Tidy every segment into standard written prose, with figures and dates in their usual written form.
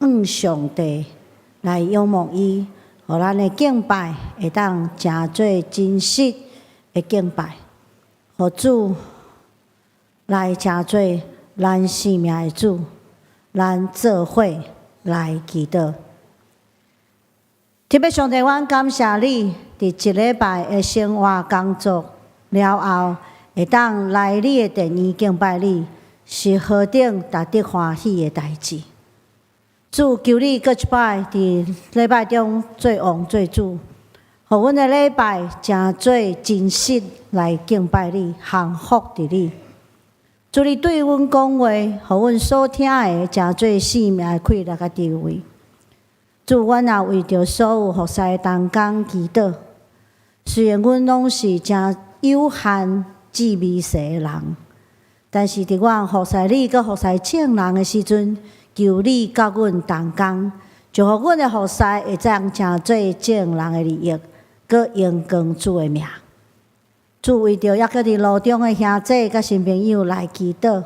向上帝來仰望伊，予咱的敬拜會當成做真實的敬拜，予主來成做咱生命的主，咱做伙來祈禱。天父上帝，阮感謝你，佇一禮拜的生活工作了後，會當來你的殿院敬拜你，是何等值得歡喜的代誌。主，求你閣一擺佇禮拜中做王做主，予阮的禮拜成做真實來敬拜你，降服佇你。主，你對阮講話，予阮所聽的成做生命的氣力佮智慧。主，阮也為著所有服侍的同工祈禱。雖然阮攏是誠有限、至微細的人，但是佇阮服侍你佮服侍眾人的時陣，求你佮阮同工，就予阮的服侍會當成做眾人的利益，閣榮光主的名。主，為著猶閣佇路中的兄弟佮新朋友來祈禱，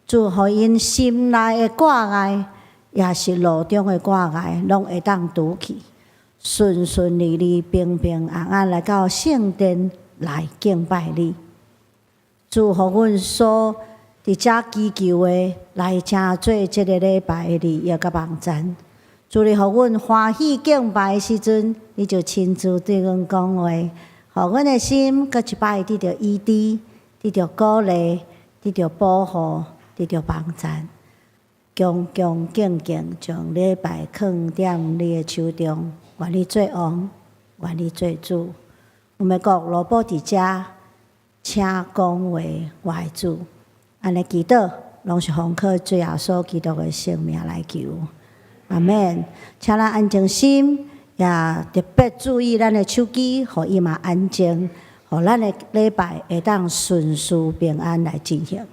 主，予𪜶心內的掛礙，也是路中的掛礙，攏會當除去，順順利利、平平安安來到聖殿來敬拜你。主，予阮所佇遮祈求的，來成做這個禮拜的利益佮幫贊。主，你予阮歡喜敬拜的時陣，你就親自對阮講話，予阮的心閣一擺得著醫治，得著鼓勵，得著保護，得著幫贊。恭恭敬敬將禮拜囥佇你的手中，願你做王，願你做主。阮的國羅布佇遮，請講話，我的主。按呢祈禱，攏是奉靠主耶穌基督的聖名來求。阿門。請咱安靜心，也特別注意咱的手機，予伊嘛安靜，予咱的禮拜會當順遂平安來進行。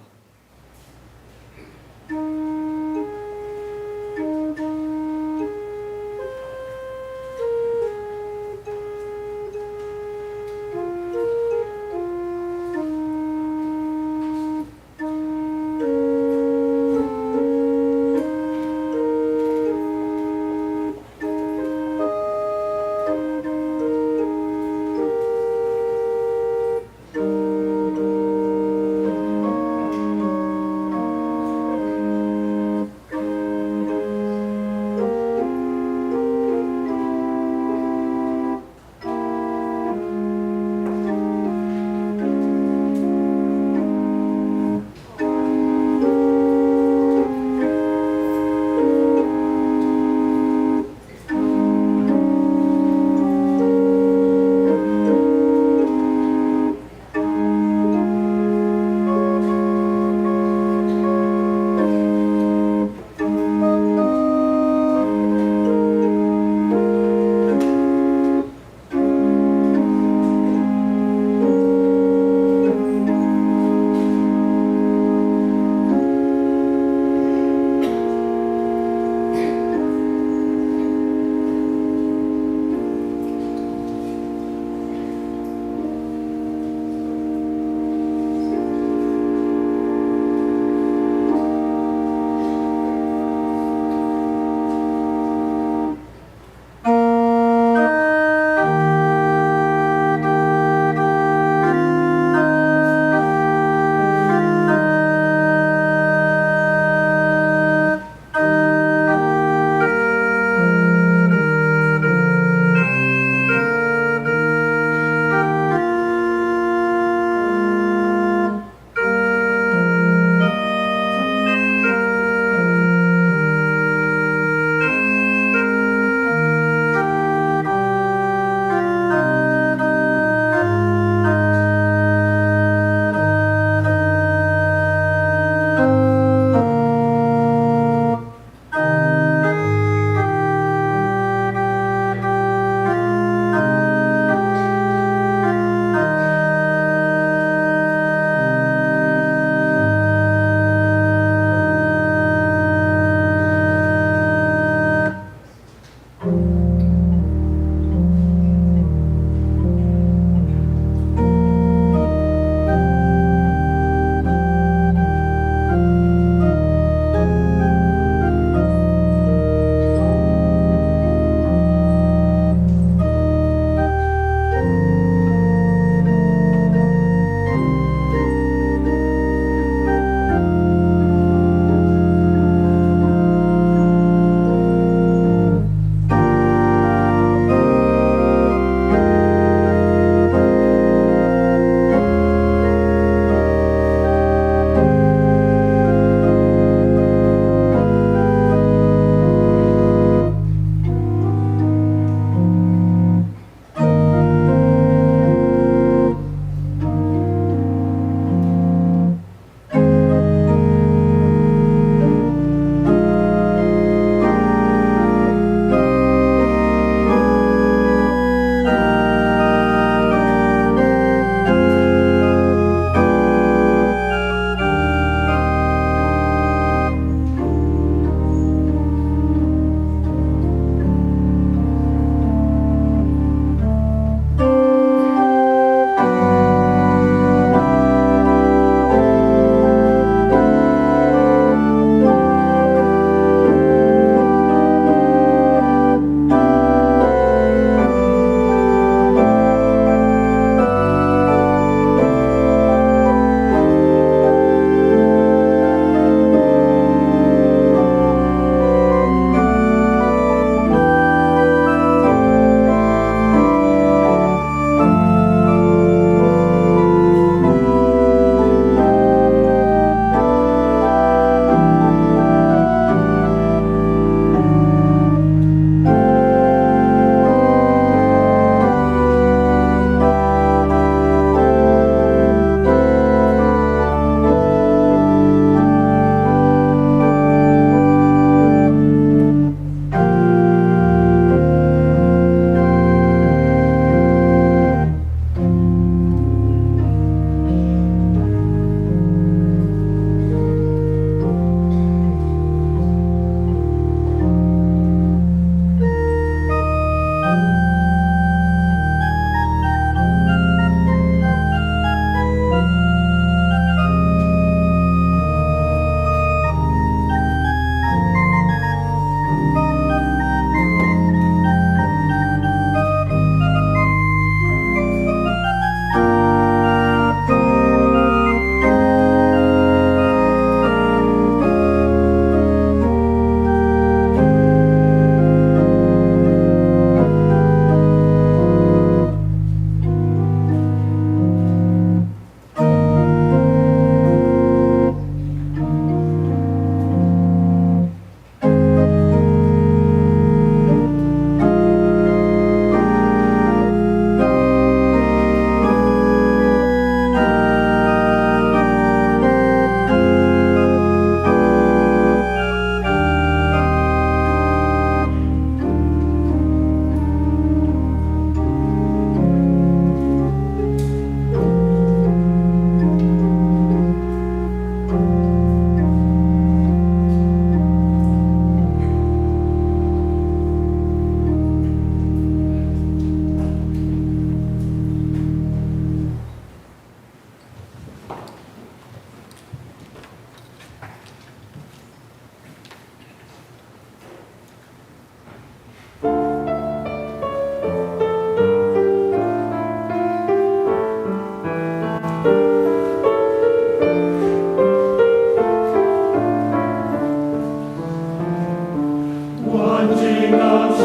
真感謝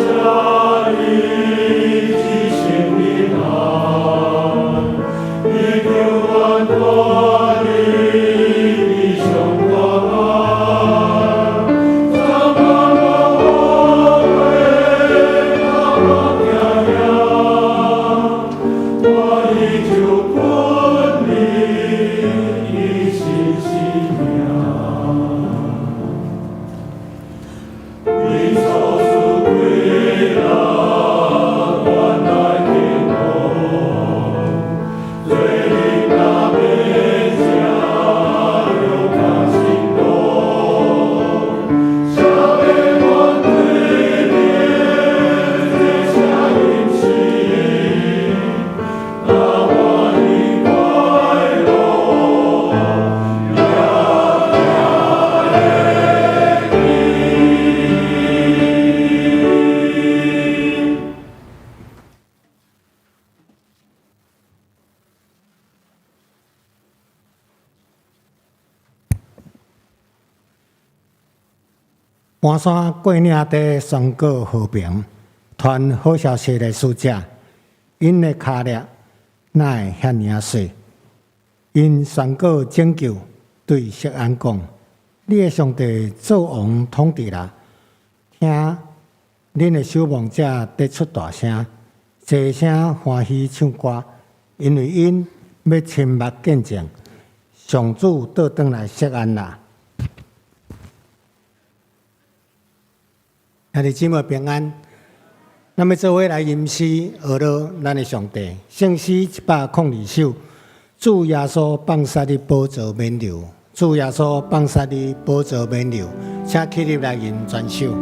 你，這生的難，你救阮脫離地上大難，怎敢無後悔，怎無驚驚，我已就近你，一心信仰。為所屬歸人，原來天國，罪人若免食，又敢心動？啥物阮對面這聲音是，那歡喜快樂，也會記。搬山過嶺佇宣告和平、傳好消息的使者，𪜶的跤力哪會遐爾仔細？𪜶宣告拯救，對錫安講：你的上帝做王統治啦！聽恁的守望者佇出大聲，齊聲歡喜唱歌，因為𪜶欲親目見證上主倒轉來錫安啦！兄弟姊妹平安，咱欲做伙來吟詩學樂咱的上帝。聖詩102首，主耶穌放殺佇寶座免流，主耶穌放殺佇寶座免流，請起立來吟全首。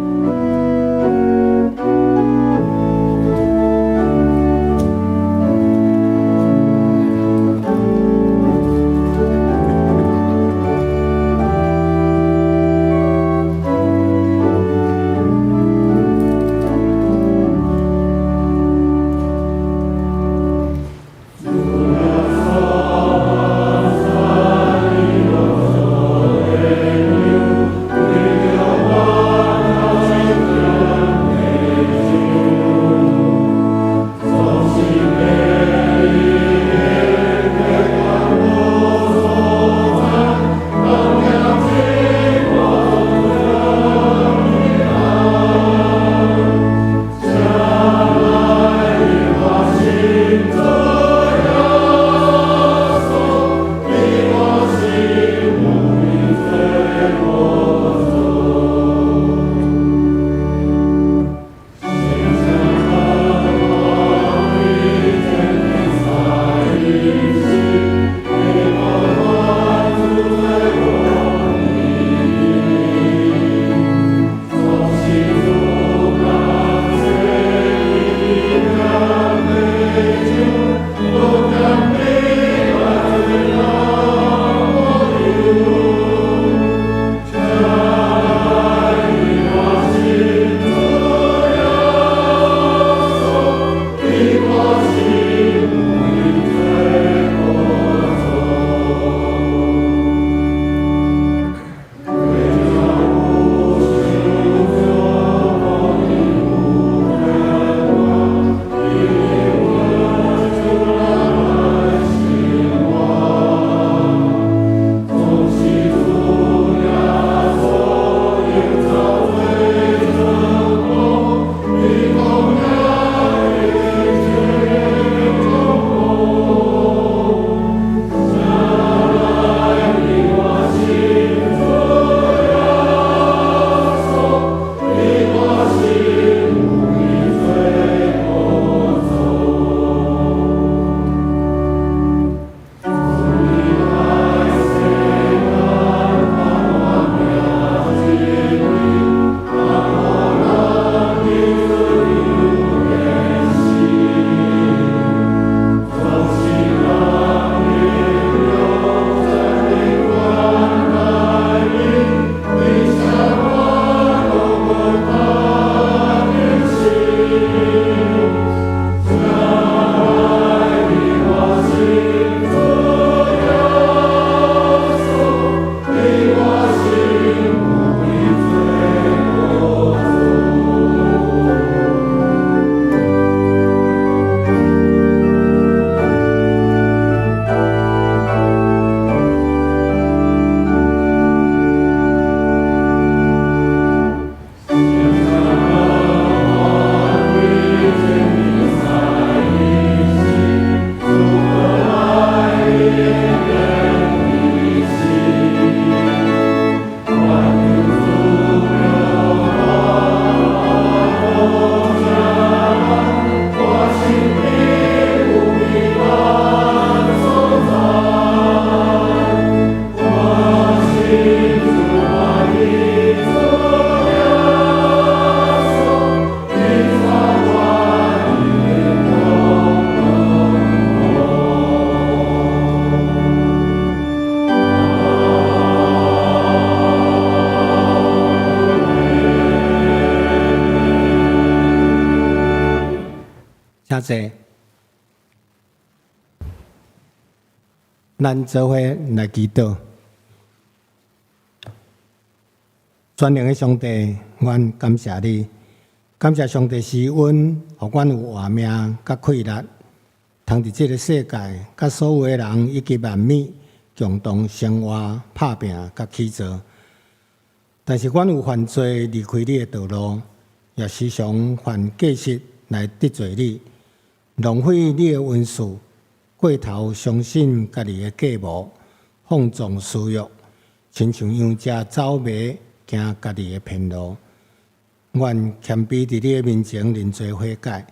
請坐。咱做伙來祈禱。全能的上帝，阮感謝你，感謝上帝施恩，予阮有活命佮氣力，通佇這个世界，佮所有的人以及萬物共同生活、拍拚佮起造。但是，阮有犯罪離開你的道路，也時常犯過失來得罪你，浪費你的恩賜，過頭相信家己的計謀，放縱私欲，親像羊隻走迷，行家己的偏路。阮謙卑佇你的面前認罪悔改，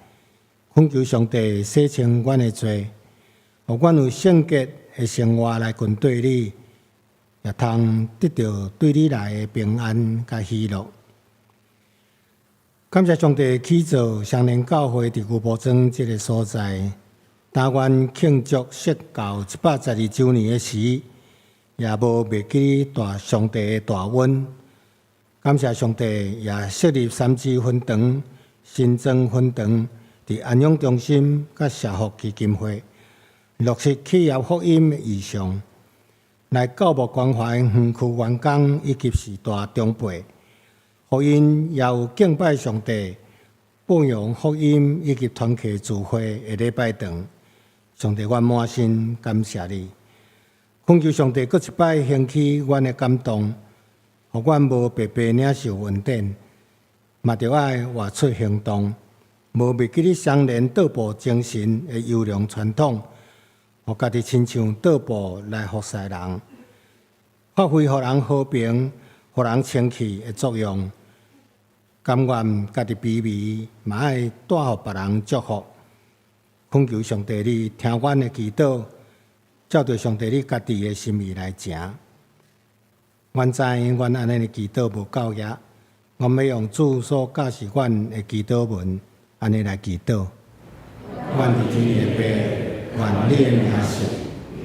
懇求上帝洗清阮的罪，予阮有聖潔的生活來跟綴你，也通得著對你來的平安佮喜樂。感謝上帝起造雙連教會佇牛埔莊這个所在，當阮慶祝設教112週年的時，也無袂記大上帝的大恩。感謝上帝，也設立三芝分堂、新莊分堂，佇安養中心佮社福基金會，落實企業福音的異象，來教牧關懷園區員工以及序大長輩，予𪜶也有敬拜上帝、報揚福音以及團契聚會的禮拜堂。上帝，阮滿心感謝你，懇求上帝閣一擺興起阮的感動，予阮無白白領受恩典，嘛著愛活出行動，無袂記得雙連倒步精神的優良傳統，予家己親像倒步來服侍人，發揮予人和平、予人清氣的作用。甘願家己卑微，嘛愛帶予別人祝福。懇求上帝，你聽阮的祈禱，照著上帝你家己的心意來成。阮知阮按呢的祈禱無夠額，阮欲用主所教示阮的祈禱文，按呢來祈禱。阮佇天的父，願你的名聖，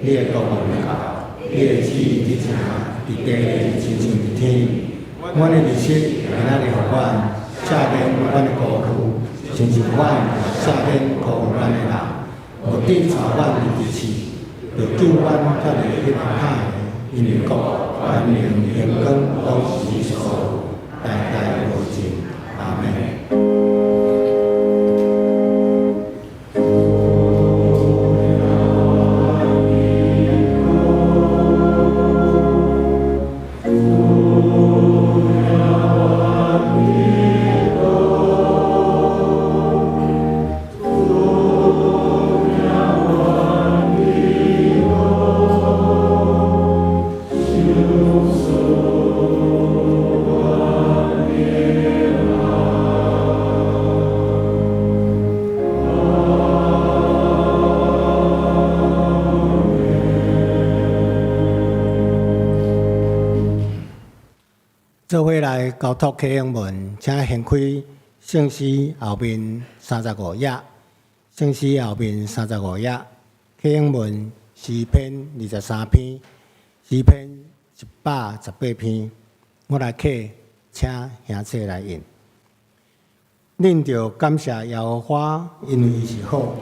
你的國臨到，你的旨意執行，佇地親像佇天。阮的日食今仔日予阮，赦免阮的辜負，親像阮也赦免辜負阮的人。毋得帶阮入試，著救阮脫離彼个歹的，因為國、權能、榮光攏是你所有，代代無盡。阿門。做伙來交託啟應文，請掀開聖詩後面35頁。聖詩後面35頁，啟應文詩篇23篇，詩篇118篇。我來啟，請兄姊來印。恁著感謝耶和華，因為伊是好。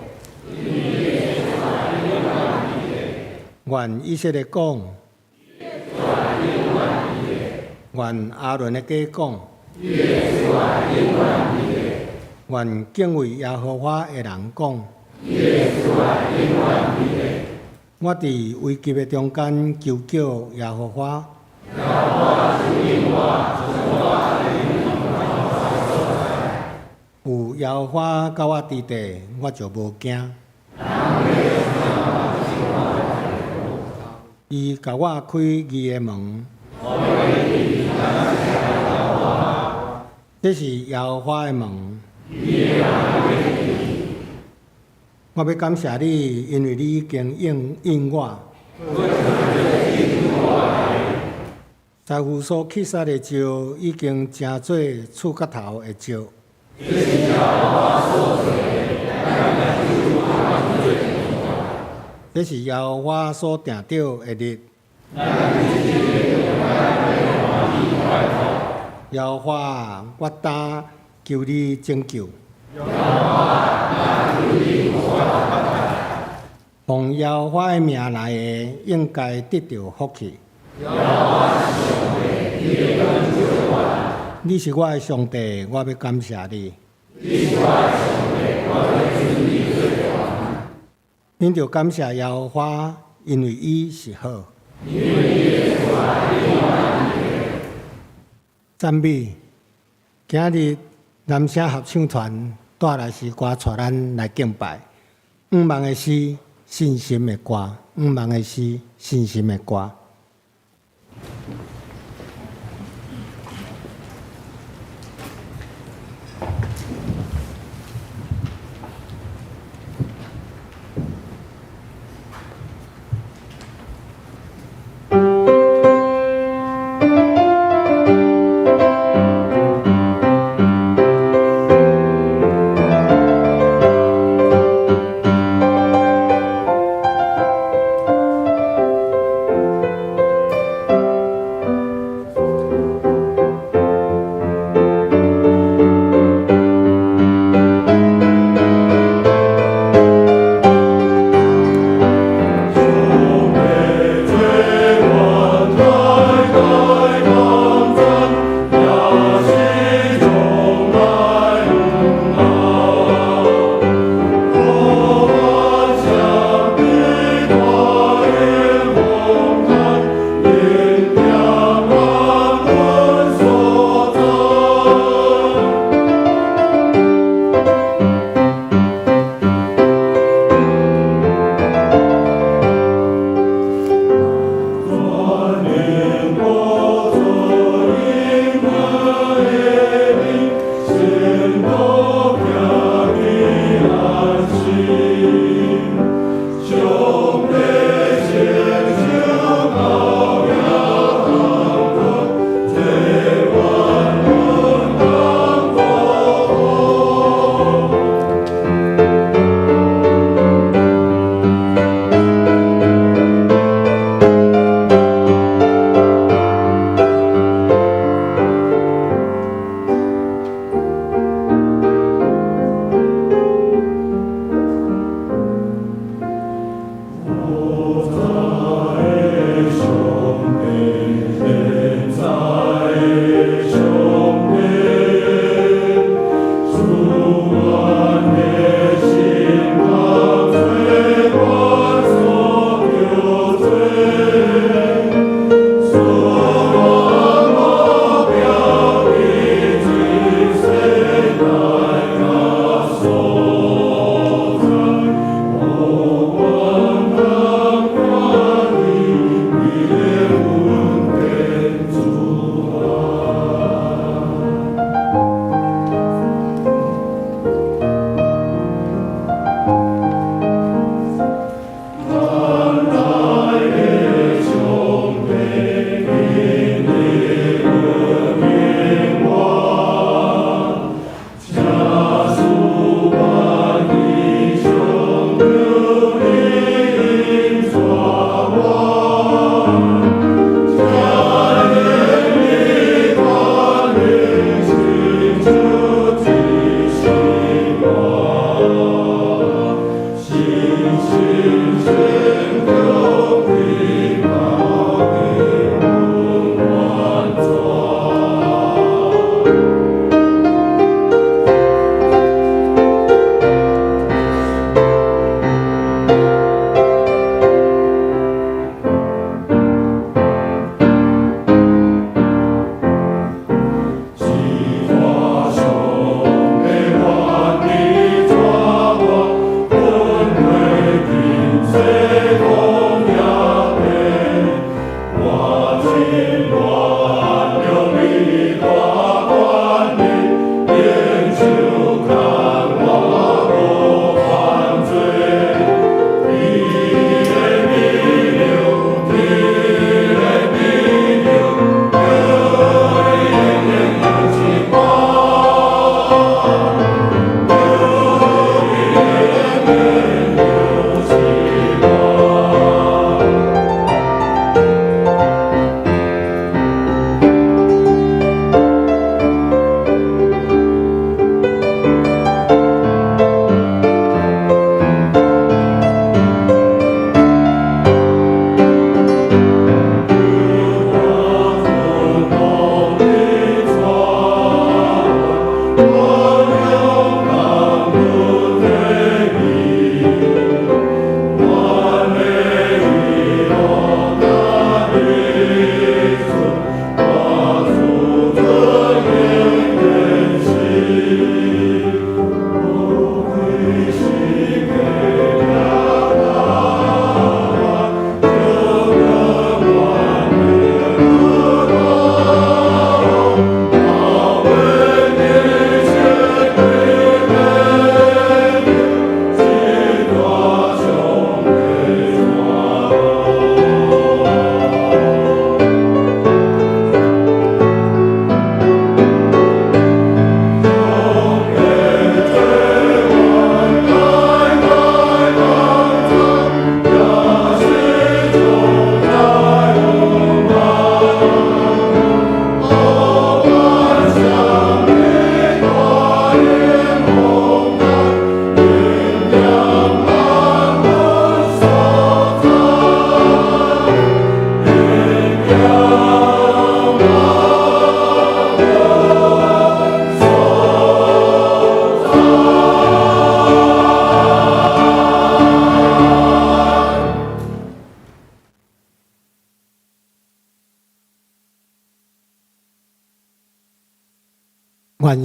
願以色列講。願亞倫的家講。願敬畏耶和華的人講。我佇危急的中間求叫耶和華。有耶和華佮我佇地，我就無驚。伊共我開義的門。這是耶和華的門。我欲感謝你，因為你已經應允我。師傅所棄殺的石，已經成做厝角頭的石。這是耶和華所定著的日。耶和華，我當求你拯救。奉耶和華的名來的，應該得著福氣。你是我的上帝，我欲感謝你。恁著感謝耶和華，因為伊是好。讚美！今日南城合唱團帶來詩歌，帶咱來敬拜。向望的詩，信心的歌；向望的詩，信心的歌。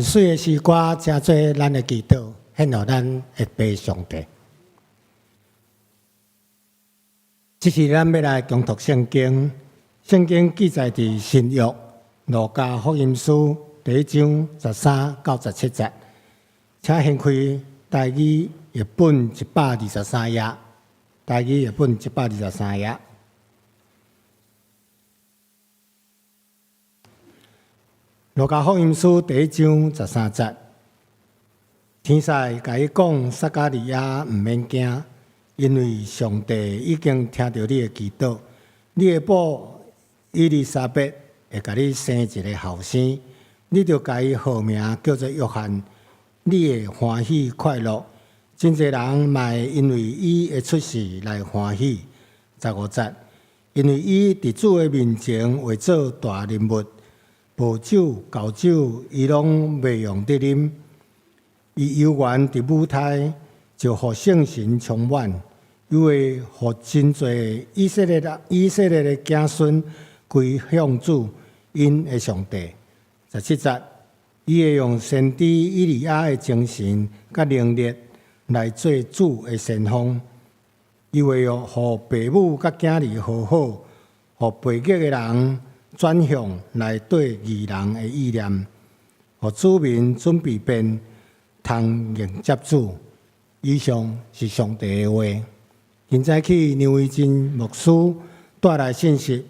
段媠的詩歌，成做咱的祈禱，獻予咱的父上帝。這是咱欲來恭讀聖經，聖經記載佇新約路加福音書第一章13到17節，請掀開台語譯本123頁，台語譯本123頁。路加福音書第一章十三節，天使共伊講：撒迦利亞，毋免驚，因為上帝已經聽著你的祈禱。你的某以利沙伯會共你生一个後生，你著共伊號名叫做約翰。你會歡喜快樂，真濟人嘛會因為伊的出世來歡喜。15節，因為伊佇主的面前會做大人物。無酒、厚酒，伊攏袂用得啉。伊猶原佇母胎，就予聖神充滿，又會予真濟以色列人、以色列的子孫歸向主𪜶的上帝。17節，伊會用先知以利亞的精神佮能力來做主的先鋒。伊會予父母佮囝兒和好，予背逆的人轉向內底義人的意念，予子民準備便通迎接主。以上是上帝的話。今早起梁維真牧師帶來信息，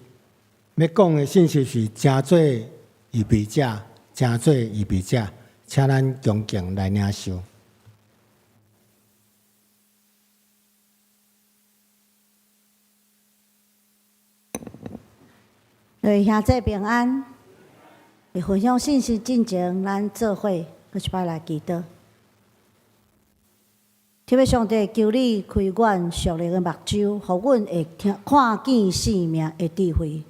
欲講的信息是成做預備者，成做預備者，請咱恭敬來領受。各位兄弟平安。佇分享信息進前，咱做伙閣一擺來祈禱。天父上帝，求你開阮屬靈的目睭，予阮會聽看見生命的智慧。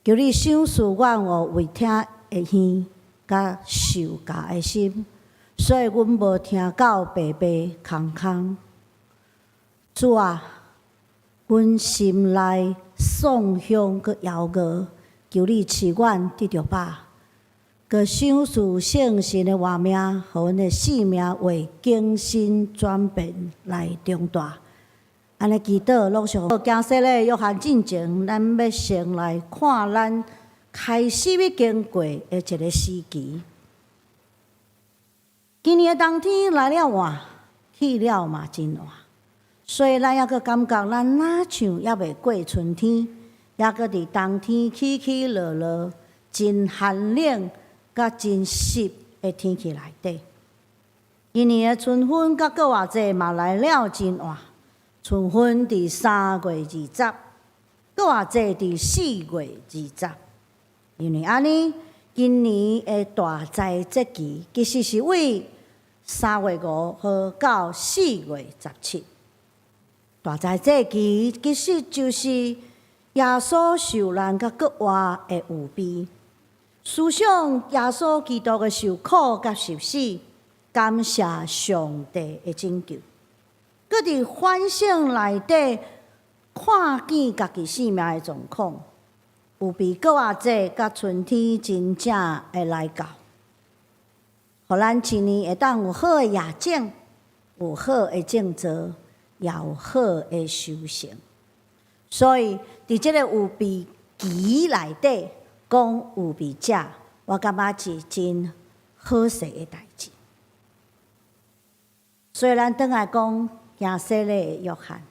求你賞賜阮有會聽的耳，佮受教的心，所以阮無聽到白白空空。主啊，阮心內喪向閣枵餓，求你賜阮得著飽，閣賞賜聖神的活命，予阮的生命會更新轉變來長大。按呢祈禱，攏是行洗禮約翰進前，咱欲先來看咱開始欲經過的一个時期。今年的冬天來了晚，去了嘛真晚。所以咱猶閣感覺，咱若像猶未過春天，猶閣佇冬天起起落落，真寒冷佮真濕的天氣內底。今年的春分佮復活節嘛來了真晚，春分佇3月20，復活節佇4月20。因為按呢，今年的大齋節期其實是為3月5號到4月17。大齋節期其實就是耶穌受難佮復活的預備，思想耶穌基督的受苦佮受死，感謝上帝的拯救。閣佇反省內底看見家己生命的狀況，預備復活節佮春天真正的來到，予咱一年會當有好的夜景，有好的種植。也有好的收成，所以佇這个預備期內底講預備者，我感覺是真好勢的代誌。所以咱轉來講行洗禮的約翰，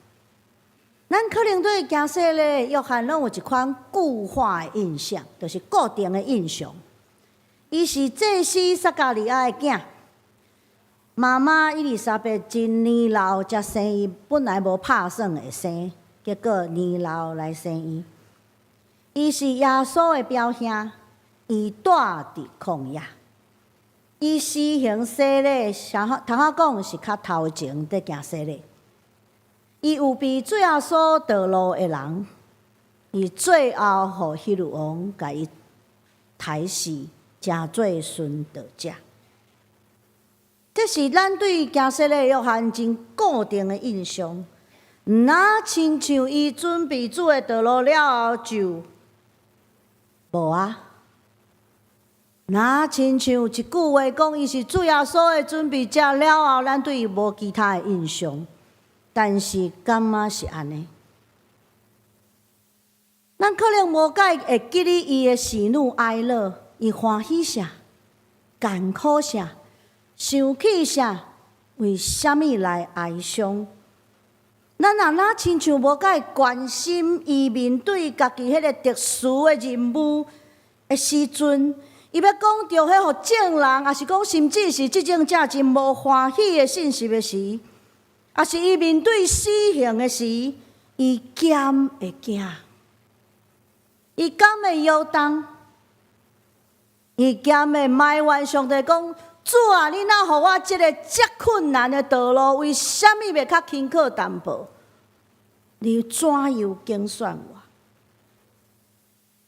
咱可能對行洗禮的約翰攏有一款固化的印象，就是固定的印象。伊是祭司撒迦利亞的囝。媽媽伊麗莎白真年老才生伊，本來無拍算會生，結果年老來生伊。伊是耶穌的表兄，伊住佇曠野。伊施行洗禮，通仔講是較頭前佇行洗禮。伊預備主耶穌道路的人，伊最後予希律王共伊刣死，成做殉道者。這是咱對行洗禮約翰真固定的印象，毋若親像伊準備主的道路了後就無啊。若親像一句話講，伊是主耶穌的準備者了後，咱對伊無其他的印象。但是敢若是按呢？咱可能無蓋會記得伊的喜怒哀樂，伊歡喜啥，艱苦啥，生氣啥，為啥物來哀傷？咱若若親像無蓋關心伊面對家己彼個特殊的任務的時陣，伊欲講著彼予眾人，抑是講甚至是執政者真無歡喜的信息的時，抑是伊面對死刑的時，伊敢會驚？伊敢會搖動？伊敢會埋怨上帝講：主啊，你哪予我這个遮困難的道路？為啥物袂較輕巧淡薄？你怎樣揀選我？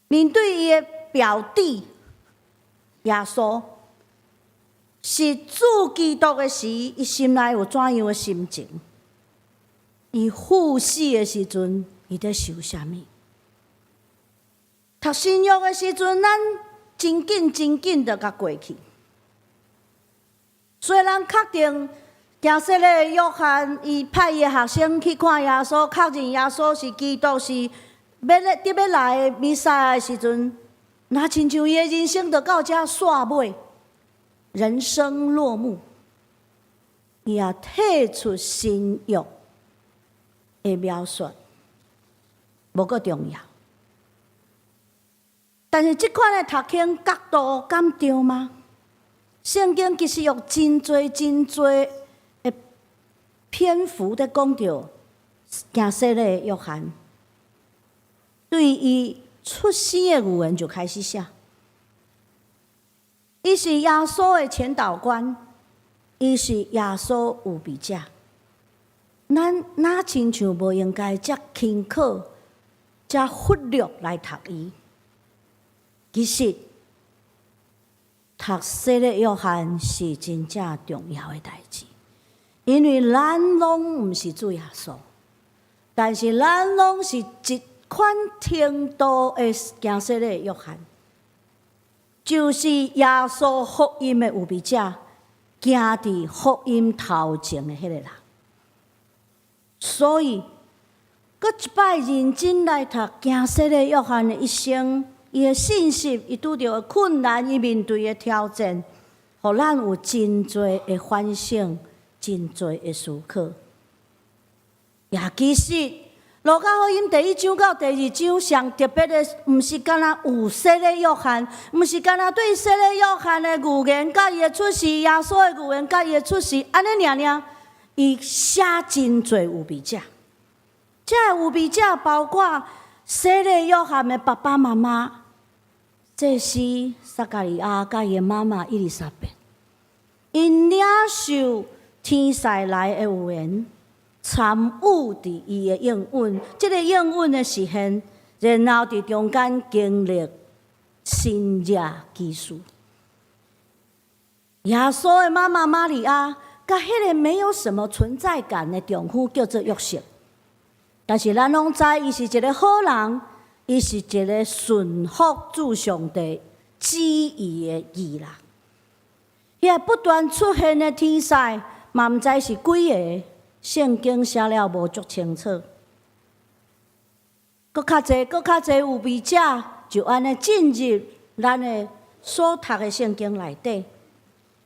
面對伊的表弟耶穌是主基督的時，伊心內有怎樣的心情？伊赴死的時陣，伊佇想啥物？讀新約的時陣，咱真緊真緊就共過去。雖然確定行洗禮約翰，伊派伊的學生去看耶穌，確認耶穌是基督，是欲來得欲來的彌賽亞的時陣，若親像伊的人生就到遮煞尾，人生落幕，伊也退出新約的描述，無閣重要。但是這款的讀經角度敢對嗎？聖經其實用真濟真濟的篇幅佇講著行洗禮約翰，對伊出生的預言就開始寫。伊是耶穌的前導官，伊是耶穌預備者。咱哪親像無應該遮輕巧、遮忽略來讀伊？其實，讀洗禮約翰是真正重要的代誌，因為咱攏毋是主耶穌，但是咱攏是一款程度的行洗禮約翰，就是耶穌福音的預備者，行佇福音頭前的彼个人。所以，閣一擺認真來讀行洗禮約翰的一生，伊的信息，伊拄著的困難，伊面對的挑戰，予咱有真濟的反省，真濟的思考。也其實，路加福音第一章到第二章上特別的，毋是干焦有洗禮約翰，毋是干焦對洗禮約翰的預言，佮伊的出世，耶穌的預言，佮伊的出世，按呢爾爾，伊寫真濟預備者。這个預備者包括洗禮約翰的爸爸媽媽，祭司撒迦利亞佮伊的媽媽伊麗莎白，𪜶領受天使來的預言，參與佇伊的應允，這个應允的實現，然後佇中間經歷神蹟奇事。耶穌的媽媽瑪利亞，佮彼个沒有什麼存在感的丈夫叫做約瑟，但是咱攏知伊是一个好人，伊是一个順服主上帝旨意的義人。彼个不斷出現的天使，嘛毋知是幾个，聖經寫了無足清楚。閣較濟，閣較濟預備者，就按呢進入咱的所讀的聖經內底。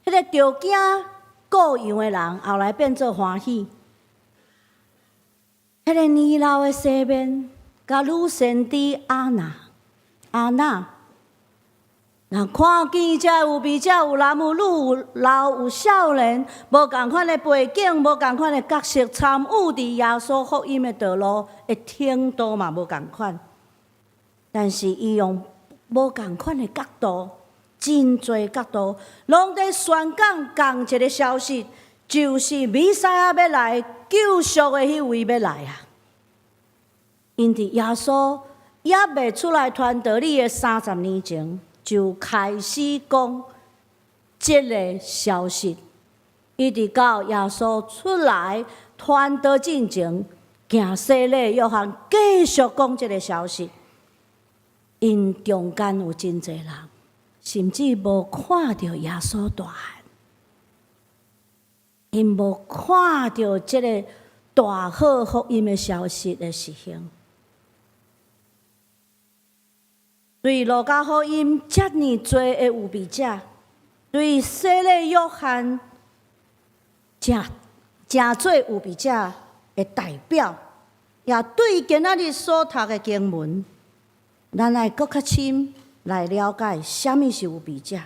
彼个著驚羔羊的人，後來變做歡喜。彼个年老的西面，佮女先知亞娜，亞娜，人看見這預備者有男有女，有老有少年，無仝款的背景，無仝款的角色，參與佇耶穌福音的道路的程度嘛無仝款。但是伊用無仝款的角度，真濟角度，攏佇宣講仝一个消息，就是彌賽亞欲來，救贖的彼位欲來啊！𪜶佇耶穌猶未出來傳道理的30年前，就開始講這个消息，一直到耶穌出來傳道進前，行洗禮約翰繼續講這个消息。𪜶中間有真濟人甚至無看著耶穌大漢，𪜶無看著這个大好福音的消息的實行。對路加福音遮爾濟的預備者，對洗禮約翰誠誠做預備者的代表，也對今仔日所讀的經文，咱愛閣較深來了解啥物是預備者。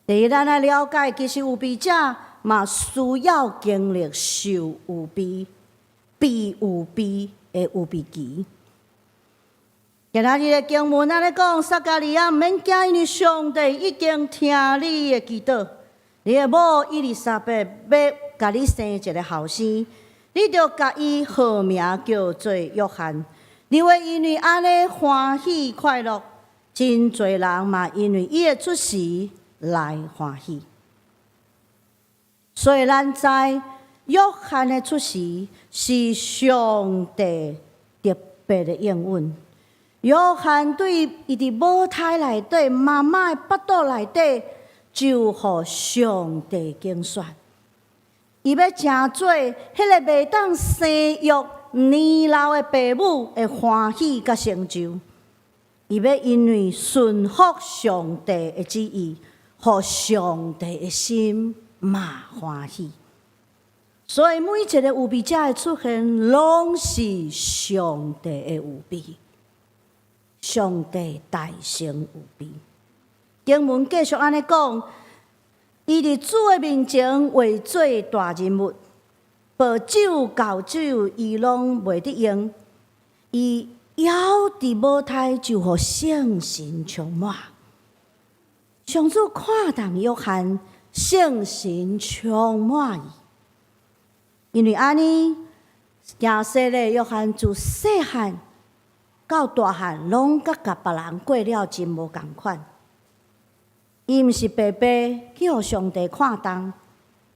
第一，咱愛了解，其實預備者嘛需要經歷受預備、被預備的預備期。今仔日的經文按呢講，撒迦利亞毋免驚，因為上帝已經聽你的祈禱。你的某伊麗莎白欲共你生一个後生，你著共伊號名叫做約翰。你會因為按呢歡喜快樂，真濟人嘛因為伊的出世來歡喜。所以咱知約翰的出世是上帝特別的應允。約翰對伊佇母胎內底、媽媽的腹肚內底，就予上帝揀選。伊欲成做彼个袂當生育年老的爸母的歡喜佮成就。伊欲因為順服上帝的旨意，予上帝的心嘛歡喜。所以每一个預備者的出現，攏是上帝的預備。上帝大成預備。經文繼續按呢講，伊佇主的面前畫做大人物，薄酒厚酒伊攏袂得用，伊猶佇母胎就予聖神充滿。上主看重約翰，聖神充滿伊，因為按呢，行洗禮約翰自細漢到大漢，攏佮別人過了真無仝款。伊毋是白白去予上帝看重，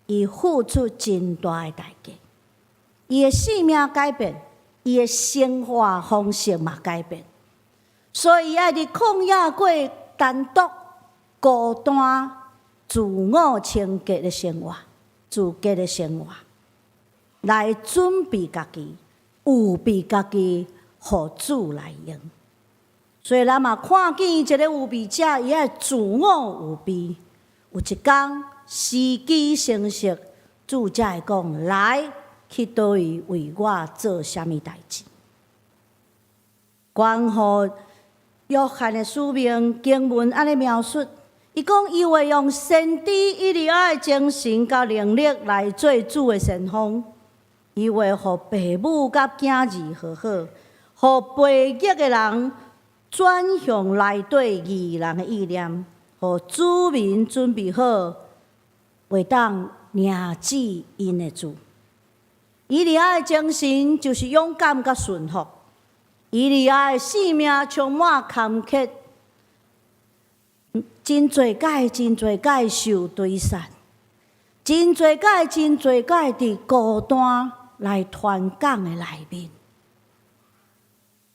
伊付出真大的代價。伊的性命改變，伊的生活方式嘛改變，所以伊愛佇曠野過單獨、孤單、自我清潔的生活，自潔的生活，來準備家己，預備家己，予主來用。所以咱嘛看見一個預備者，伊愛自我預備。有一工時機成熟，主才會講來去佗位為我做啥物代誌。關乎約翰的使命，經文按呢描述，伊講伊會用先知以利亞的精神佮能力來做主的先鋒，伊會予爸母佮囝兒和好，予背逆的人轉向內底義人的意念，予子民準備好，會當迎接𪜶的主。以利亞的精神就是勇敢佮順服。以利亞的生命充滿坎坷，真濟擺、真濟擺受追殺，真濟擺、真濟擺佇孤單來傳講的內面。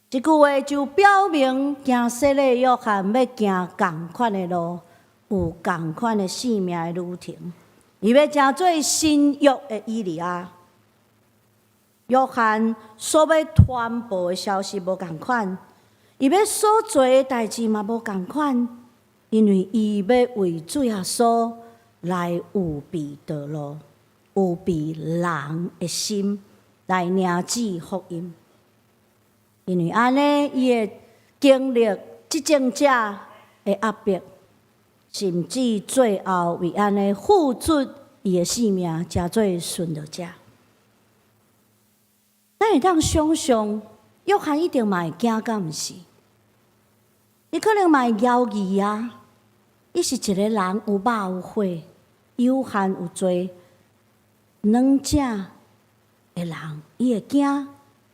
這句話就表明，行洗禮約翰欲行仝款的路，有仝款的生命的旅程。伊欲成做新約的以利亞。約翰所欲傳播的消息無仝款，伊欲所做的代誌嘛無仝款，因為伊欲為主耶穌來預備道路，預備人的心來領受福音。因為按呢，伊會經歷執政者的壓迫，甚至最後為按呢付出伊的性命，成做殉道者。咱會當想像，約翰一定嘛會驚，敢毋是？伊可能嘛會猶豫啊。伊是一個人有肉有血，有限有罪，軟正的人，伊會驚，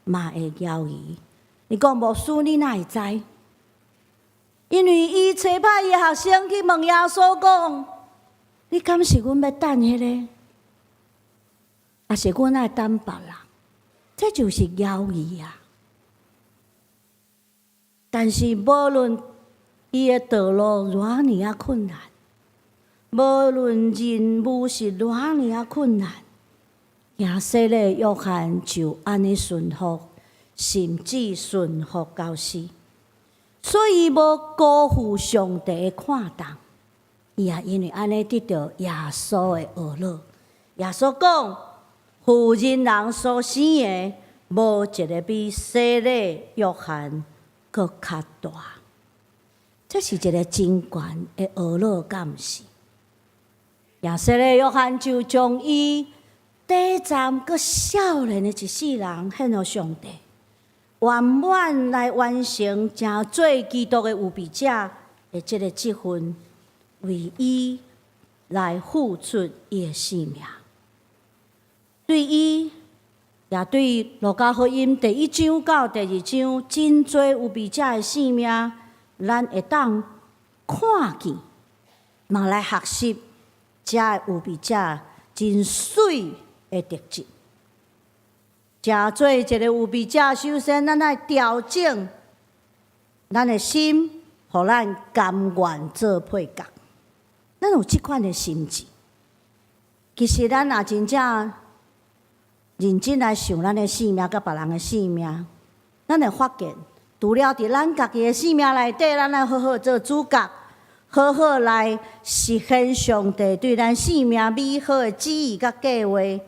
嘛會猶豫。伊講牧師，你哪會知？因為伊差派伊學生去問耶穌講：你敢是阮欲等彼个？抑是阮愛等別人？這就是猶豫啊！但是無論伊的道路偌爾仔困難，無論任務是偌爾仔困難，行洗禮約翰就按呢順服，甚至順服到死，所以無辜負上帝的看重。伊也因為按呢得著耶穌的呵咾。耶穌講：婦人人所生的，無一个比洗禮約翰閣較大。這是一个真懸的呵咾，敢毋是？耶洗禮約翰就將伊短暫閣少年的一世人獻予上帝，圓滿來完成成做基督的預備者的這个職分，為伊來付出伊的性命。對伊，也對路加福音第一章到第二章真濟預備者的性命，咱會當看見，嘛來學習這个預備者真媠的特質。成做一个預備者，首先咱愛調整咱的心，予咱甘願做配角。咱有這款的心志。其實咱若真正認真來想咱的性命佮別人的性命，咱會發現，除了佇咱家己的性命內底，咱愛好好做主角，好好來實現上帝對咱性命美好的旨意佮計劃，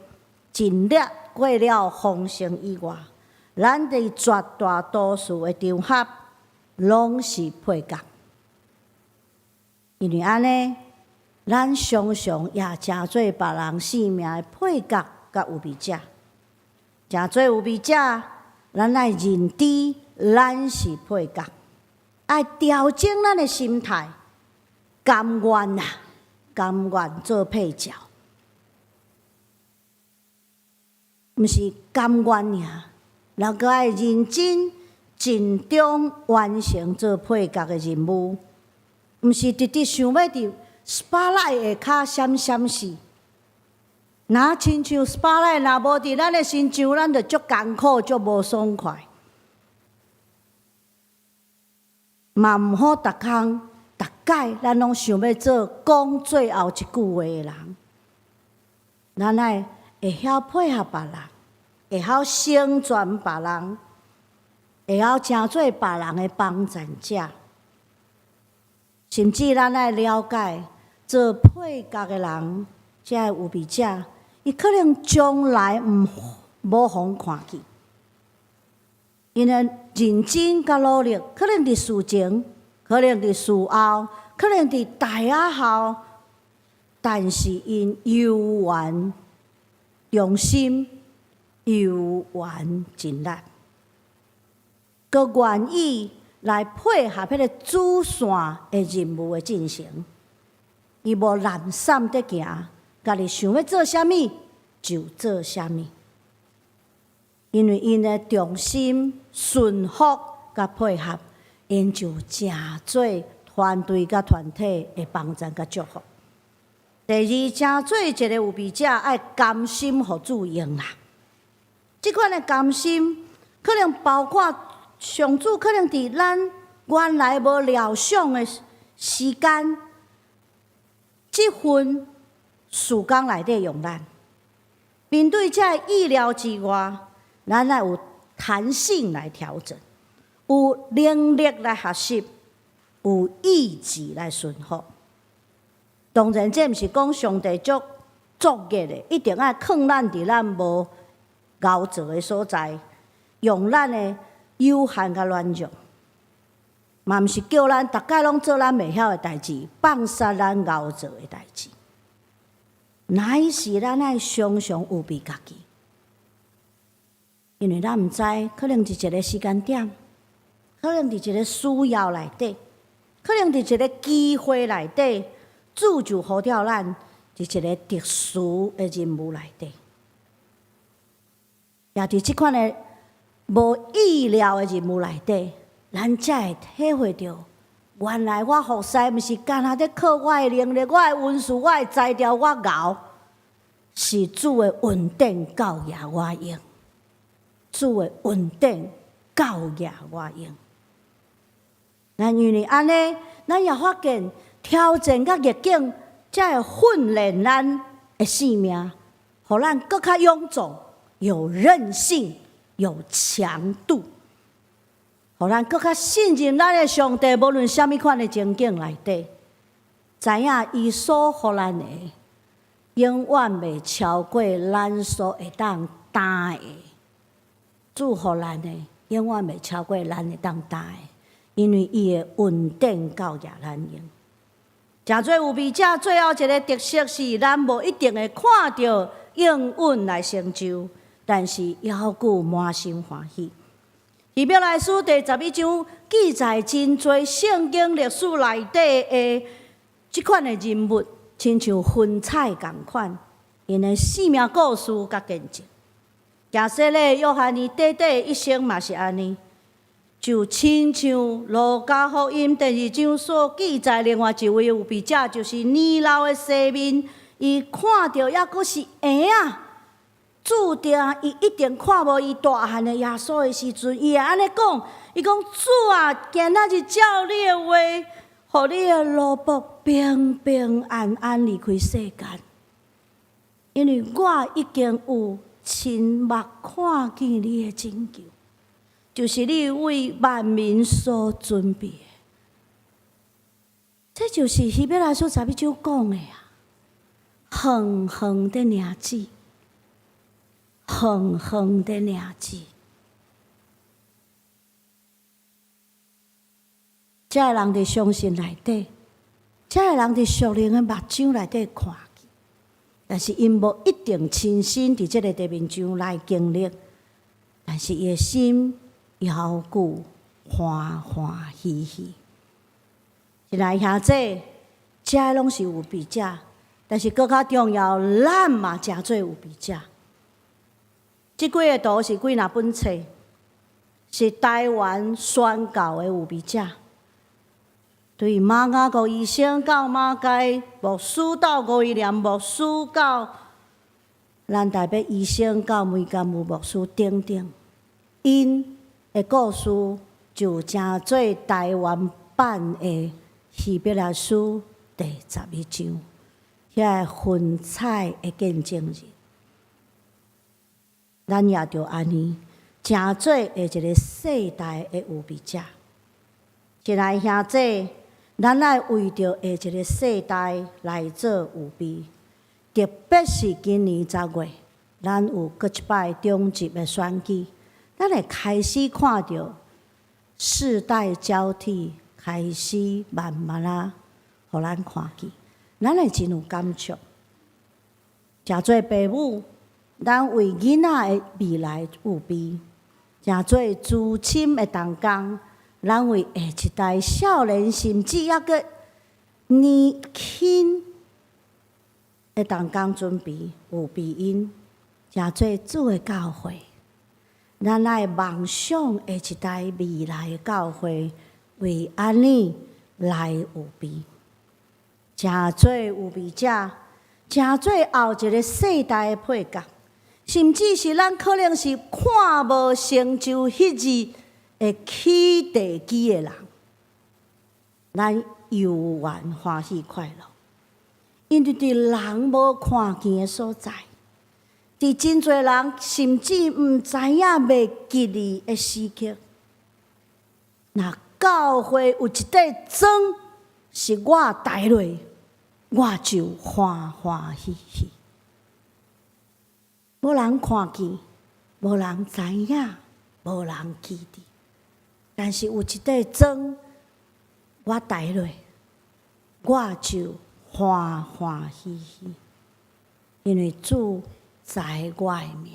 盡力過了豐盛以外，咱佇絕大多數的場合，攏是配角。因為按呢，咱常常也成做別人性命的配角佮預備者。成做預備者，咱愛認知咱是配角，愛調整咱的心態，甘願啊，甘願做配角，毋是甘願爾，人閣愛認真盡忠完成做配角的任務，毋是直直想欲佇 spotlight 下跤閃閃死。若親像 spotlight 若無佇咱的身上，咱就足艱苦、足無爽快。嘛毋好逐工、逐擺，咱攏想欲做講最後一句話的人。咱愛會曉配合別人，會曉成全別人，會曉成做別人的幫贊者。甚至咱愛了解，做配角的人，這个預備者，伊可能將來毋無予看見，𪜶的認真佮努力，可能佇事前，可能佇事後，可能佇大仔後，但是𪜶猶原忠心，猶原盡力，閣願意來配合彼个主線的任務的進行，伊無懶散佇行，家己想欲做啥物就做啥物，因為𪜶的忠心、順服佮配合，𪜶就成做團隊佮團體的幫贊佮祝福。第二，成做一個預備者，愛甘心予主用啦。這款的甘心，可能包括上主可能佇咱原來無料想的時間，這份事工內底用咱。面對這意料之外，咱愛有彈性來調整，有能力來學習，有意志來順服。當然，這毋是講上帝足作孽的，一定愛囥咱佇咱無𠢕做的所在，用咱的有限佮軟弱，嘛毋是叫咱逐擺攏做咱袂曉的代誌，放殺咱𠢕做的代誌。乃是咱愛常常預備家己，因為咱毋知，可能佇一个時間點，可能佇一个需要內底，可能佇一个機會內底，主就呼召咱佇一个特殊的任務內底，也佇這款的無意料的任務內底，咱才會體會著，原來我服侍毋是干焦咧靠我的能力、我的恩賜、我的才調、我𠢕，是主的恩典夠額我用，主的恩典夠額我用。咱因為按呢，咱也發現挑戰佮逆境，才會訓練咱的性命，予咱閣較勇壯、有韌性、有強度，予咱閣較信任咱的上帝，無論啥物款的情境內底，知影伊所予咱的，永遠袂超過咱所會當擔的。主予咱的，永遠袂超過咱會當擔的，因為伊的恩典夠額咱用。誠做預備者最後一个特色是，咱無一定會看著應允來成就，但是猶舊滿心歡喜。希伯來書第11章記載真濟聖經歷史內底的這款的人物，親像雲彩仝款，𪜶的生命故事佮見證。行洗禮約翰伊短短一生嘛是按呢，就親像路加福音第2章所記載，另外一位預備者，就是年老的西面，伊看著猶閣是嬰仔，注定伊一定看無伊大漢的耶穌的時陣，伊會按呢講，伊講主啊，今仔日照你的話，予你的奴僕平平安安離開世間，因為我已經有親目看見你的拯救，就是你為萬民所準備的。這就是希伯來書十一章講的啊，遠遠的領主，遠遠的領主。這个人佇相信內底，這个人佇屬靈的目睭內底看見，但是𪜶無一定親身佇這个地面上來經歷，但是伊的心猶舊歡歡喜喜。親愛兄弟，這攏是預備者，但是閣較重要，咱嘛誠做預備者。這幾个圖是幾若本冊，是台灣宣教的預備者。對馬雅各醫生到馬偕牧師到吳威廉牧師到咱台北醫生到梅甘武牧師等等，𪜶的故事就成做台灣版的希伯來書第十一章，遐个雲彩的見證人，咱也著按呢，成做下一个世代的預備者。親愛兄弟，咱愛為著下一个世代來做預備，特別是今年10月，咱有閣一擺中集的選舉，咱會開始看著世代交替，開始慢慢仔，予咱看見，咱會真有感觸。誠做爸母，咱為囡仔的未來預備；誠做資深的同工，咱為下一代少年，甚至猶閣年輕的同工準備預備𪜶，誠做主的教會。咱愛夢想下一代未來的教會，為按呢來預備，誠做預備者，誠做後一個世代的配角，甚至是咱可能是看無成就彼日會起地基的人，咱猶原歡喜快樂，因為佇人無看見的所在，佇真濟人甚至毋知影袂記得的時刻，若教會有一塊磚是我抬落，我就歡歡喜喜。無人看見，無人知影，無人記得，但是有一塊磚我抬落，我就歡歡喜喜，因為主知我的名，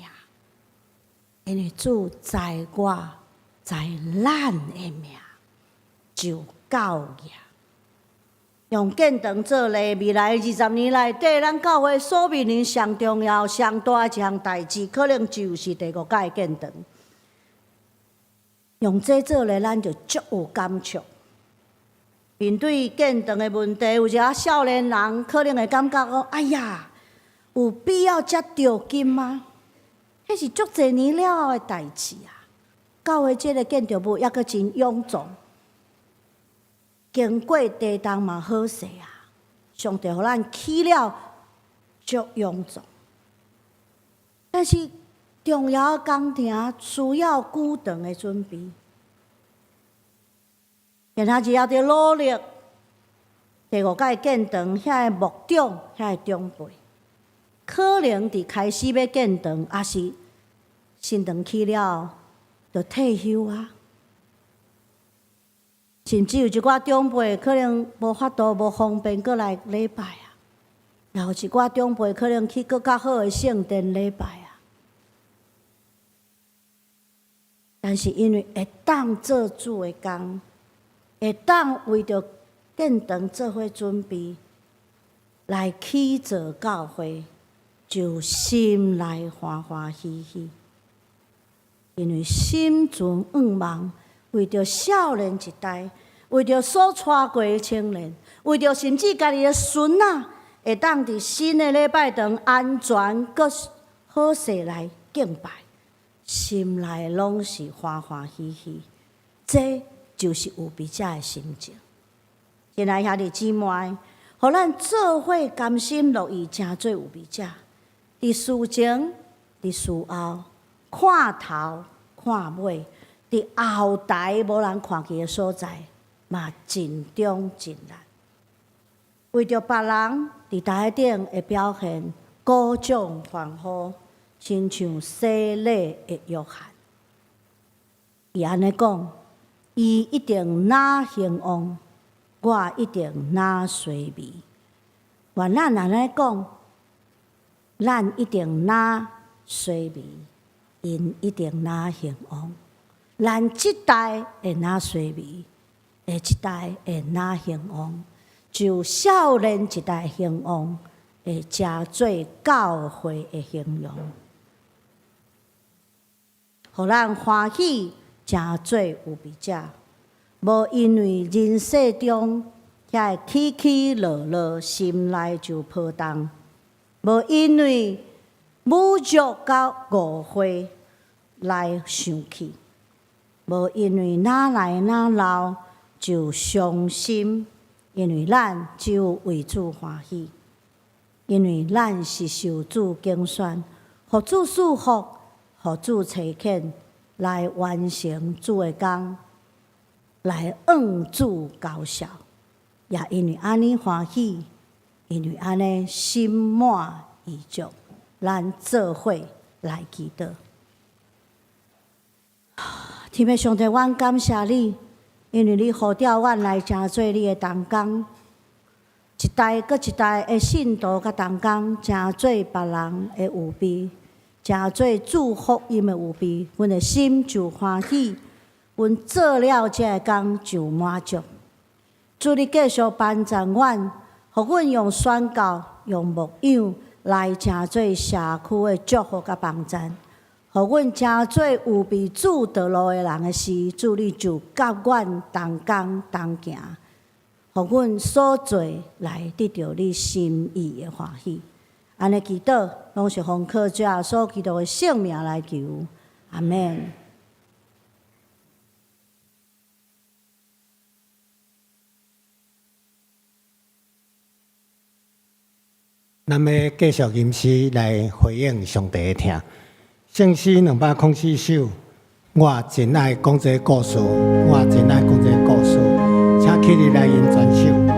因為主知我知咱的名，就夠額。用建堂做例，未來20年內底，咱教會所面臨上重要、上大的一項代誌，可能就是第五屆建堂。用這做例，咱就足有感觸。面對建堂的問題，有一寡少年人可能會感覺講：哎呀，有必要遮著緊嗎？彼是足濟年了後的代誌啊！教會這个建築物猶閣真臃腫。經過地動嘛好勢啊！上帝予咱起了足勇壯，但是重要工程需要久長的準備，今仔日也佇努力。第五屆建堂遐個牧長、遐個長輩，可能佇開始欲建堂，抑是新堂起了就退休啊。甚至有一寡長輩可能無法度、無方便閣來禮拜啊，也有一寡長輩可能去閣較好的聖殿禮拜啊。但是因為會當做主的工，會當為著建堂做伙準備，來起造教會，就心內歡歡喜喜，因為心存願望，為著少年一代，為著所帶過的青年，為著甚至家己的孫仔，會當佇新的禮拜堂安全閣好勢來敬拜，心內攏是歡歡喜喜，這就是預備者的心情。親愛兄弟姊妹，予咱做伙甘心樂意，成做預備者。佇事前，佇事後，看頭看尾，佇後台無人看見的所在，嘛盡忠盡力。為著別人佇台頂的表現，鼓掌歡呼，親像洗禮的約翰。伊按呢講，伊一定若興旺，我一定若衰微。願咱按呢講，咱一定若衰微，𪜶一定若興旺。咱這代會若衰微，下一代會若興旺，就少年一代興旺，會成做教會的興旺，予咱歡喜成做預備者，無因為人世中遐個起起落落，心內就波動；無因為侮辱佮誤會來生氣，無因為哪來哪老就傷心，因為咱只有為主歡喜，因為咱是受主揀選，予主賜福，予主差遣來完成主的工，來向主交數。也因為按呢歡喜，因為按呢心滿意足，咱做伙來祈禱。天父上帝，阮感謝你，因為你呼召阮來成做你的同工，一代閣一代的信徒佮同工，成做別人的預備，成做主福音的預備，阮的心就歡喜，阮做了這個工就滿足。主你繼續幫助阮，予阮用宣教、用牧養來成做社區的祝福佮幫贊。予阮成做預備主道路的人的時，主你就佮阮同工同行，予阮所做來得著你心意的歡喜。按呢祈禱，攏是奉靠主耶穌基督的聖名來求，阿們。咱欲繼續吟詩來回應上帝的疼。聖詩204首，我真愛講這個故事，我真愛講這個故事，請起立來吟全首。我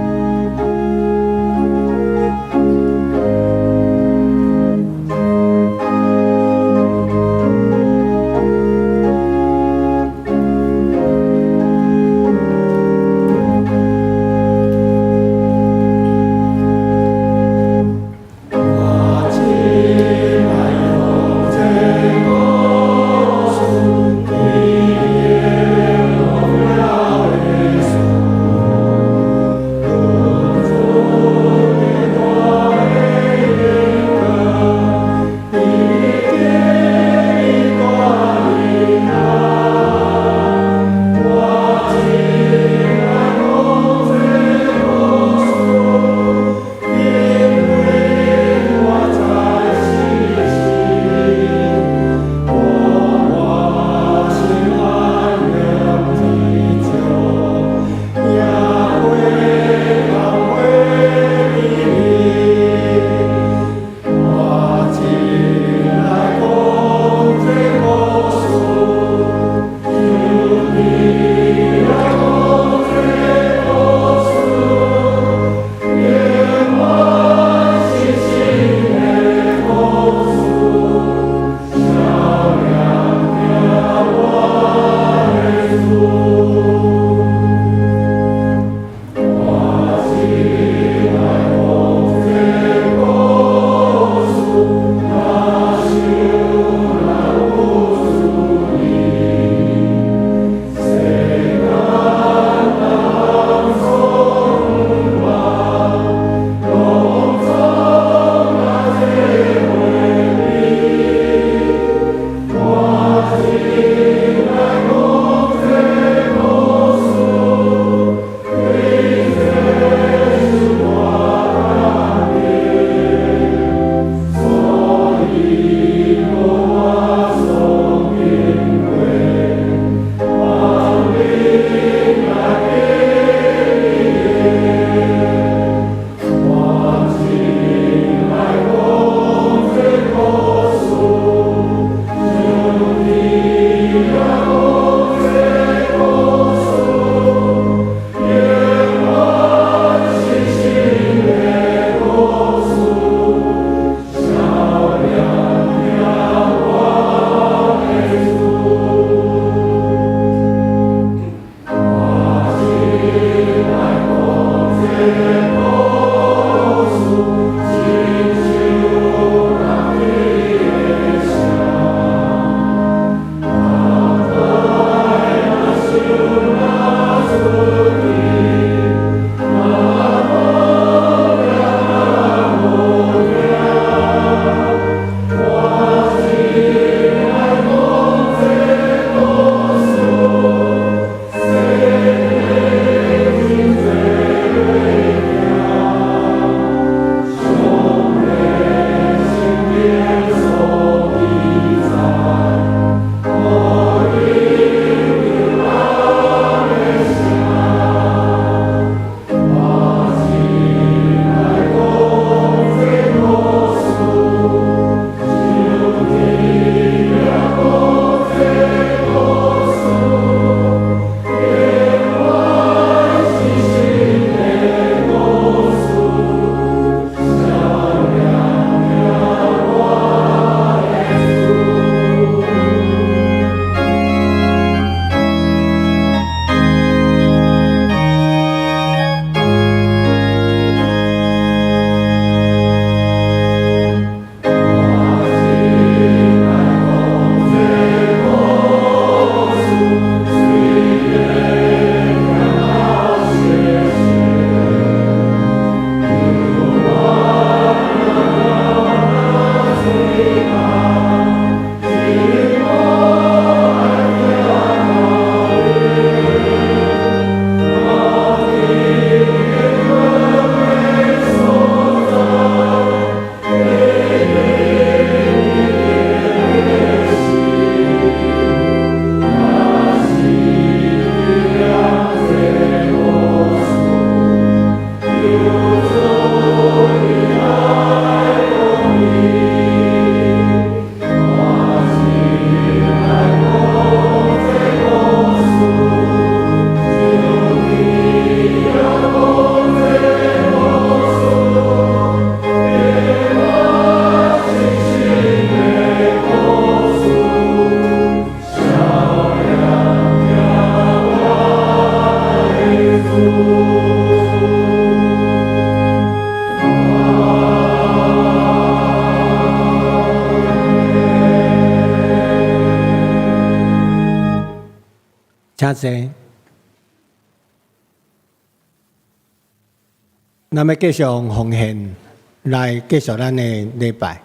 請坐。咱欲繼續用奉獻來繼續咱的禮拜。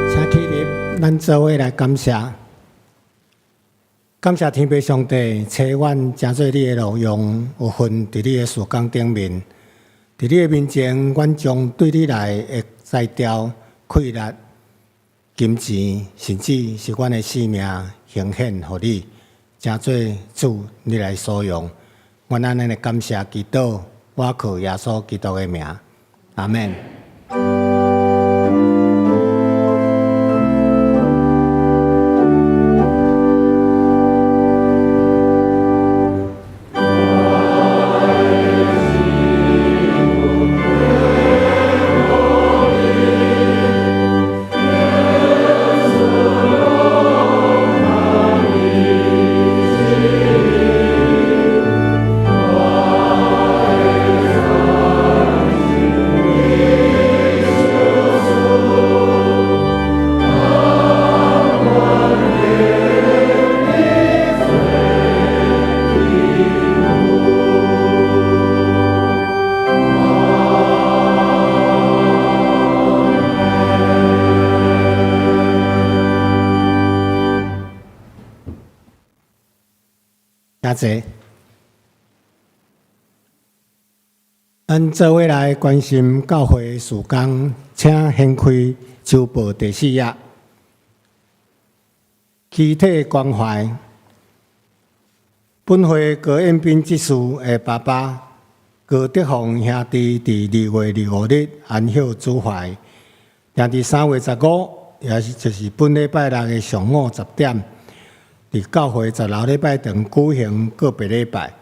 請起立，咱做伙來感謝，感謝天父上帝，賜阮成做你的路用，有份佇你的事工頂面，佇你的面前，阮將對你來的才調、氣力、金錢，甚至是阮的性命，奉獻予你，成做主你來所用。阮按呢來感謝祈禱，倚靠耶穌基督的名，阿們。請坐。咱做伙來關心教會事工，請掀開週報第四頁。肢體關懷，本會高彦斌執事的爸爸高德鳳兄弟，佇2月25日安息主懷，定佇3月15，也是就是本禮拜六的上午10點，佇教會十樓禮拜堂舉行告別禮拜，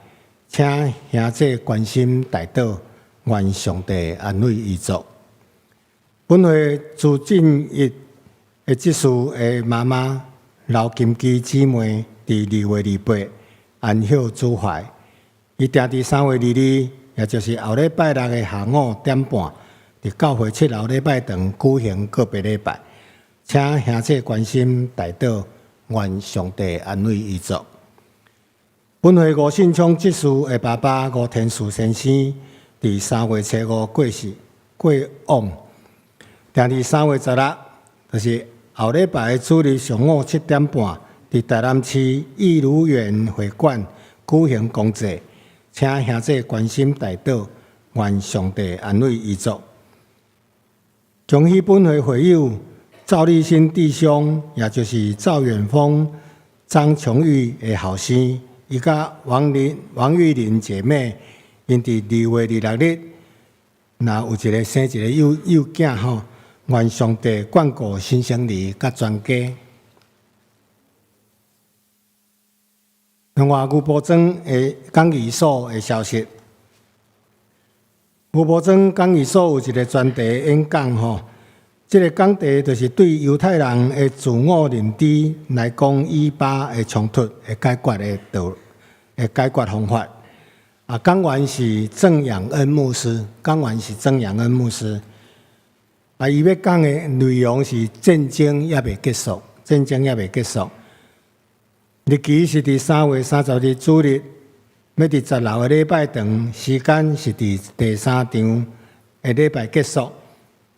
請兄姊關心代禱，願上帝安慰遺族。本會朱進一的執事的媽媽劉金基姊妹，佇2月28安息主懷，伊定佇3月22也就是後禮拜六的下午點半，佇教會七樓禮拜堂舉行告別禮拜，請兄弟關心代禱，願上帝安慰遺族。本會吳信聰執事的爸爸吳天樹先生，佇3月初5過世過往，定佇3月16，就是後禮拜的主日上午7點半，佇台南市頤如園會館舉行公祭，請兄弟關心代禱，願上帝安慰遺族。恭喜本會會友趙立新弟兄，也就是趙遠峰、張瓊玉的後生，伊佮王林、王玉玲姐妹，𪜶佇2月26日，若有一个生一个幼幼囝吼，願上帝眷顧新生兒佮全家。另外，牛埔莊的講義所的消息，牛埔莊講義所有一個專題演講吼，這個講題就是對猶太人的自我認知來講，以巴的衝突的解決的道的解決方法。啊，講員是鄭養恩牧師，講員是鄭養恩牧師。啊，伊欲講的內容是戰爭猶未結束，戰爭猶未結束。日期是佇3月30日主日，欲佇十樓的禮拜堂，時間是佇第三場的禮拜結束，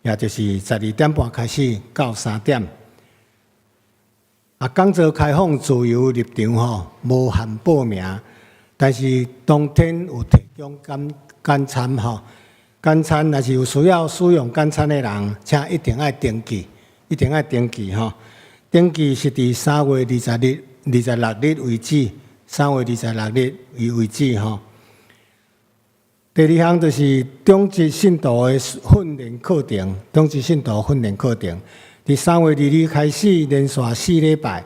也就是12點半開始到3點。啊，講座開放自由入場吼，無限報名，但是當天有提供簡簡餐吼，簡餐若是有需要使用簡餐的人，請一定愛登記，一定愛登記吼。登記是佇3月20日、26日為止，3月26日為為止吼。第二項就是長執信徒的訓練課程，長執信徒訓練課程，佇3月2日開始連續4禮拜，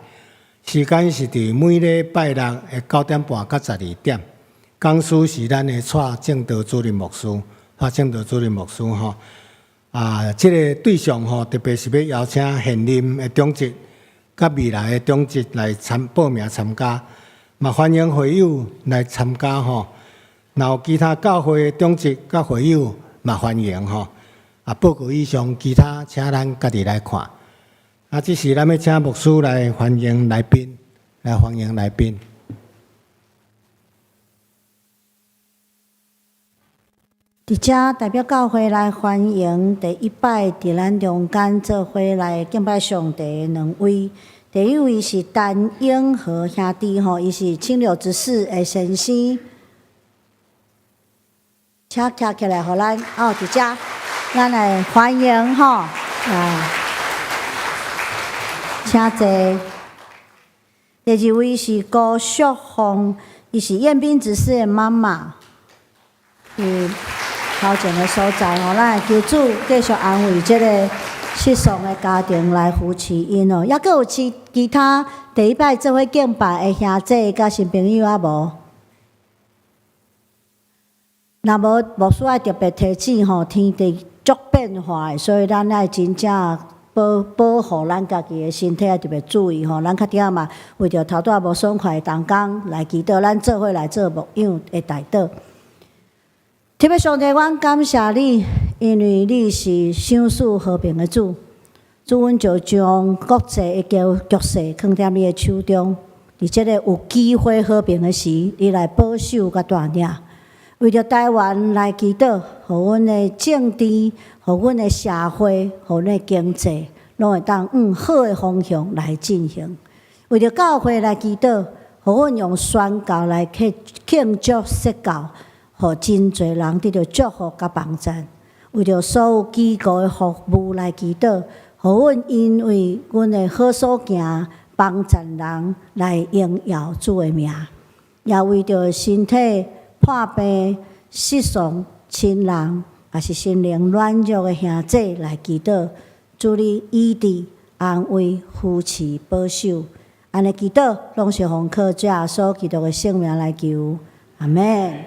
時間是佇每禮拜六的9點半到12點。講師是咱的蔡正道主任牧師，蔡正道主任牧師吼。啊，這個對象吼，特別是欲邀請現任的長執。佮未來的長執來參報名參加，嘛歡迎會友來參加吼。若有其他教會的長執佮會友嘛歡迎吼。啊，報告以上，其他請咱家己來看。啊，這時咱欲請牧師來歡迎來賓，來歡迎來賓。佇遮代表教會來歡迎第一擺佇咱中間做伙來敬拜上帝的兩位。第一位是陳永和兄弟吼，伊是清流執事的先生，請徛起來，予咱哦，佇遮，咱來歡迎吼，啊，請坐。第二位是高淑鳳，伊是彥斌執事的媽媽。佇頭前的所在吼，咱會求主繼續安慰這个失喪的家庭來扶持𪜶哦。抑閣有其其他第一擺做伙敬拜的兄弟佮新朋友啊無？若無牧師愛特別提醒吼，天地足變化的，所以咱愛真正保保護咱家己的身體，愛特別注意吼。咱較拄仔嘛，為著頭拄仔無爽快的同工來祈禱，咱做伙來做牧養的代禱。特別上帝，阮感謝你，因為你是賞賜和平的主。主，阮就將國際的局局勢囥佇你的手中。佇這个有機會和平的時，你來保守佮帶領。為著台灣來祈禱，予阮的政治、予阮的社會、予阮的經濟，攏會當往好的方向來進行。為著教會來祈禱，予阮用宣教來慶慶祝釋教。予真濟人得著祝福佮幫贊，為著所有機構的服務來祈禱，予阮因為阮的好所行，幫贊人來榮耀主的名，也為著身體破病、失喪親人，抑是心靈軟弱的兄弟來祈禱，主你醫治、安慰、扶持、保守，按呢祈禱，攏是奉靠主耶穌基督的聖名來求，阿們。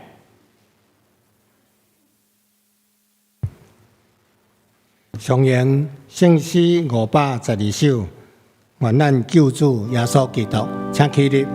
上演聖詩512首，願咱救主耶穌基督，請起立。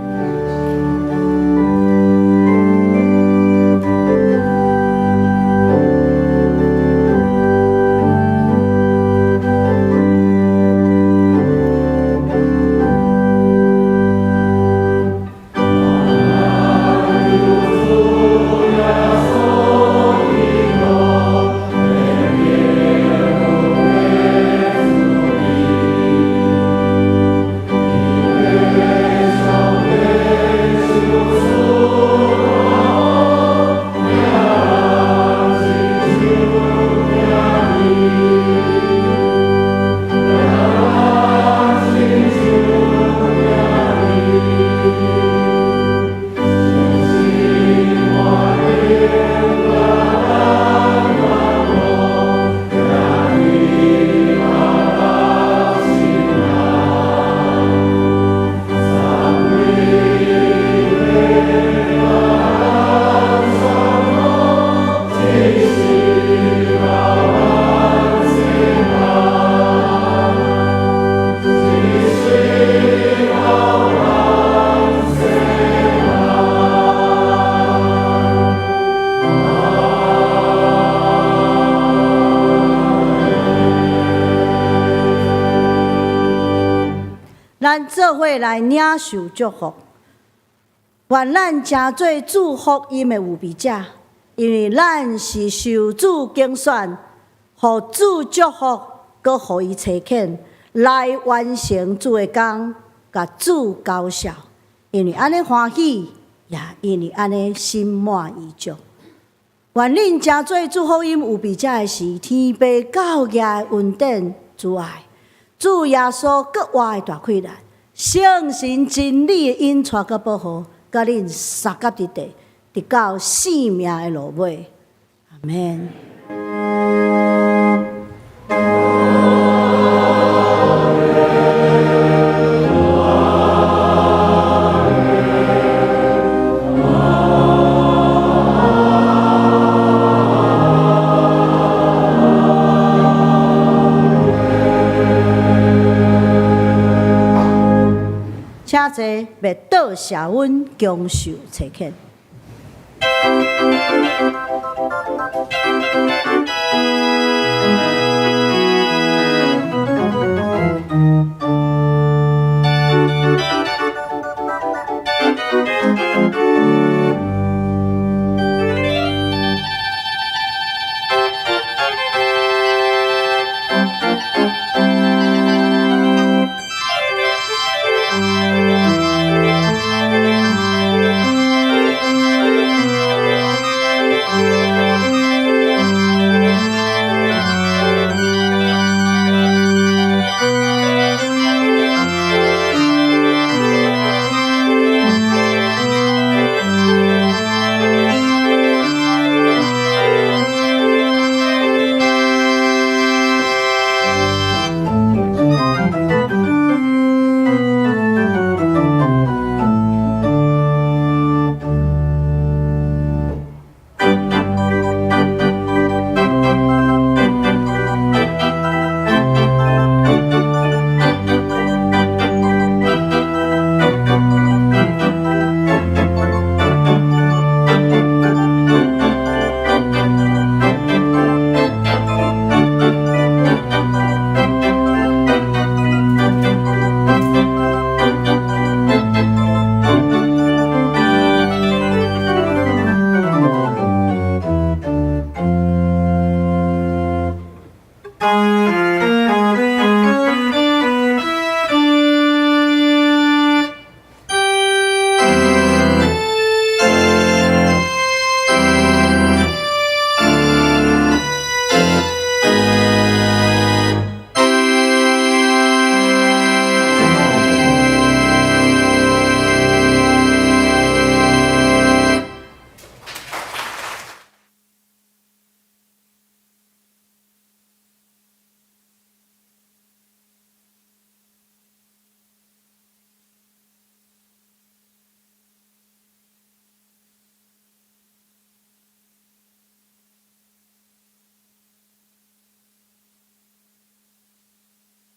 做伙來領受祝福。願咱成做主福音的預備者，因為咱是受主揀選，予主祝福，閣予伊差遣來完成主的工，共主交涉。因為按呢歡喜，也因為按呢心滿意足。願恁成做主福音預備者的時，天父教額的恩典、慈愛，主耶穌閣活的大氣力，聖神真理的引帶佮保護，佮恁相佮佇地，直到生命的落尾。阿們。請坐，欲倒謝阮恭受差遣。